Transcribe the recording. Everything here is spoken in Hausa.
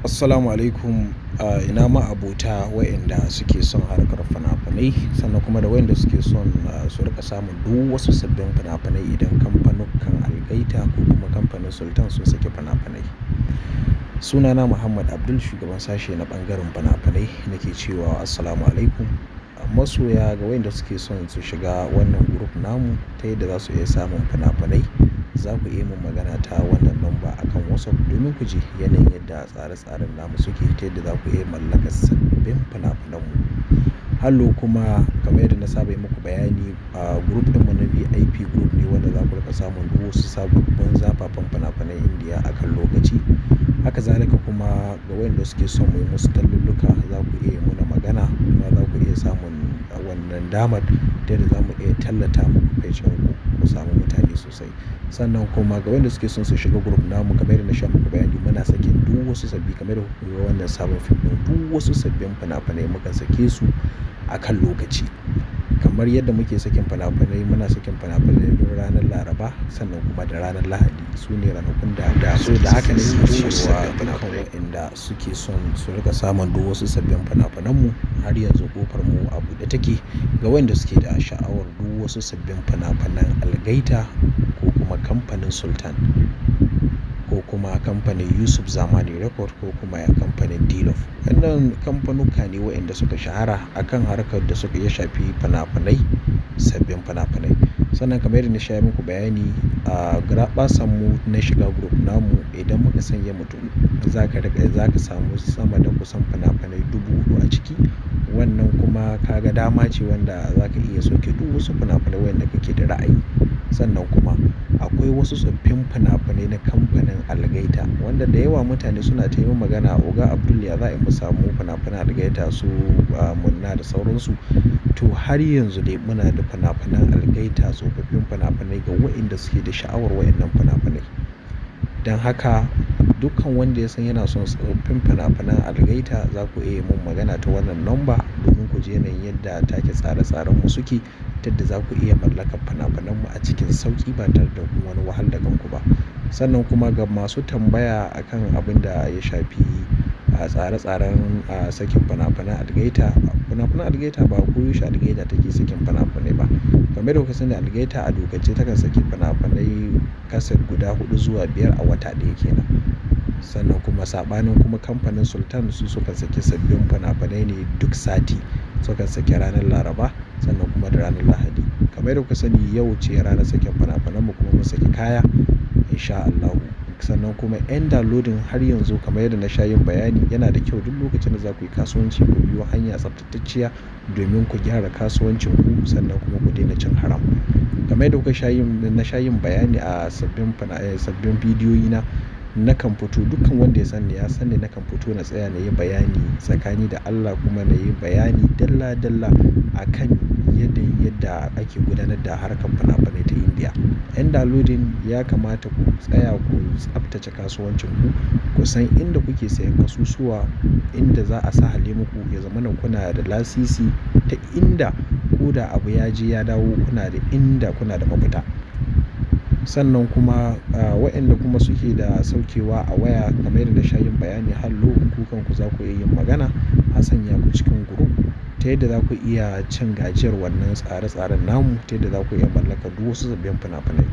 Assalamu alaikum. Ina ma'abota wayanda suke son harkar fina-finai, sannan kuma da wayanda suke son su riƙa samun duk wasu sabbin fina-finai idan kamfanukan Algaita ko kuma kamfanin Sultan sun saki fina-finai. Sunana Muhammad Abdul, shugaban sashe na ɓangaren fina-finai, nake cewa assalamu alaikum. Masoya, ga wayanda suke son su shiga wannan group namu ta yadda za su iya samun fina-finai, za ku iya mun magana ta wannan number akan WhatsApp domin ku ji yanayin yadda tsare-tsaren namu suke, ta yadda za ku iya mallakar sabbin fina-finanmu. Hallo, kuma kamar yadda na saba yi muku bayani, a group ɗinmu na VIP group ne wanda za ku riƙa samun duk wasu sababbin zafafan fina-finan Indiya akan lokaci. Haka zalika kuma, ga wayanda suke son mu yi musu talluluka, za ku iya yi muna magana, kuma za ku iya samun wannan damar ta yadda za mu iya tallata muku page ɗinku ku samu mutane sosai. Sannan kuma ga wayanda suke son su shiga group namu, kamar yadda na sha muku bayani, muna sakin duk wasu sabbi, kamar yadda kuka ga wannan sabon fim ɗin, duk wasu sabbin fina-finai mukan sake su akan lokaci. Kamar yadda muke sakin fina-finai, muna sakin fina-finai duk ranar Laraba sannan kuma da ranar Lahadi. Su ne ranakun da so da haka ne cewa dukkan wayanda suke son su riƙa samun duk wasu sabbin fina-finanmu, har yanzu ƙofar mu a buɗe take ga wayanda suke da sha'awar duk wasu sabbin fina-finan Algaita ko kuma kamfanin Sultan ko kuma kamfanin Yusuf Zamani Record ko kuma kamfanin D-Love. Wannan kamfanuka ne wayanda suka shahara a kan harkar da suka iya shafi fina-finai, sabbin fina-finai. Sannan kamar yadda na sha muku bayani, a garaɓasan mu na shiga group namu, idan muka sanya mutum, za ka riƙa, za ka samu sama da kusan fina-finai 4,000 a ciki. Wannan kuma ka ga dama ce wanda za ka iya sauke duk wasu fina-finai wayanda kake da ra'ayi. Sannan kuma akwai wasu tsoffin fina-finai na kamfanin Algaita wanda da yawa mutane suna ta yi min magana, "Oga Abdul, ya za a yi mu samu fina-finan Algaita su Munna da sauransu?" To, har yanzu dai muna da fina-finan Algaita, tsofaffin fina-finai, ga wayanda suke da sha'awar wayannan fina-finai. Don haka dukkan wanda ya san yana son tsofaffin fina-finan Algaita, za ku iya yi mun magana ta wannan number domin ku ji yanayin yadda take tsare-tsaren mu suke, ta yadda za ku iya mallakar fina-finan mu a cikin sauƙi ba tare da kun wani wahal da kanku ba. Sannan kuma ga masu tambaya akan abin da ya shafi tsare-tsaren sakin fina-finan Algaita, fina-finan Algaita, ba koyaushe Algaita take sakin fina-finai ba. Kamar yadda kuka sani, Algaita a dokance takan saki fina-finai kaset guda huɗu zuwa biyar a wata ɗaya kenan. Sannan kuma saɓanin kuma kamfanin Sultan, su sukan saki sabbin fina-finai ne duk sati. Sukan saki ranar Laraba sannan kuma da ranar Lahadi. Kamar yadda kuka sani, yau ce ranar sakin fina-finan mu, kuma mun saki kaya in sha Allahu. Sannan kuma 'yan downloading, har yanzu kamar yadda na sha yin bayani, yana da kyau duk lokacin da za ku yi kasuwanci ku biyo hanya tsaftatacciya domin ku gyara kasuwancin ku, sannan kuma ku daina cin haram. Kamar yadda kuka sha yin, na sha yin bayani a sabbin bidiyoyi na, nakan fito, dukkan wanda ya san ni ya san ni, nakan fito na tsaya na yi bayani tsakani da Allah, kuma na yi bayani dalla dalla akan yadda ake gudanar da harkar fina-finai ta Indiya. 'Yan downloading, ya kamata ku tsaya ku tsaftace kasuwancin ku, ku san inda kuke sayan kasusuwa, inda za a sahale muku, ya zamana kuna da lasisi, ta inda ko da abu ya je ya dawo, kuna da inda kuna da mafita. Sannan kuma wayanda kuma suke da saukewa a waya, kamar yadda na sha yin bayani, hallo, ku kanku za ku iya yin magana a sanya ku cikin group ta yadda za ku iya cin gajiyar wannan tsare-tsaren namu, ta yadda za ku iya mallakar duk wasu sabbin fina-finai.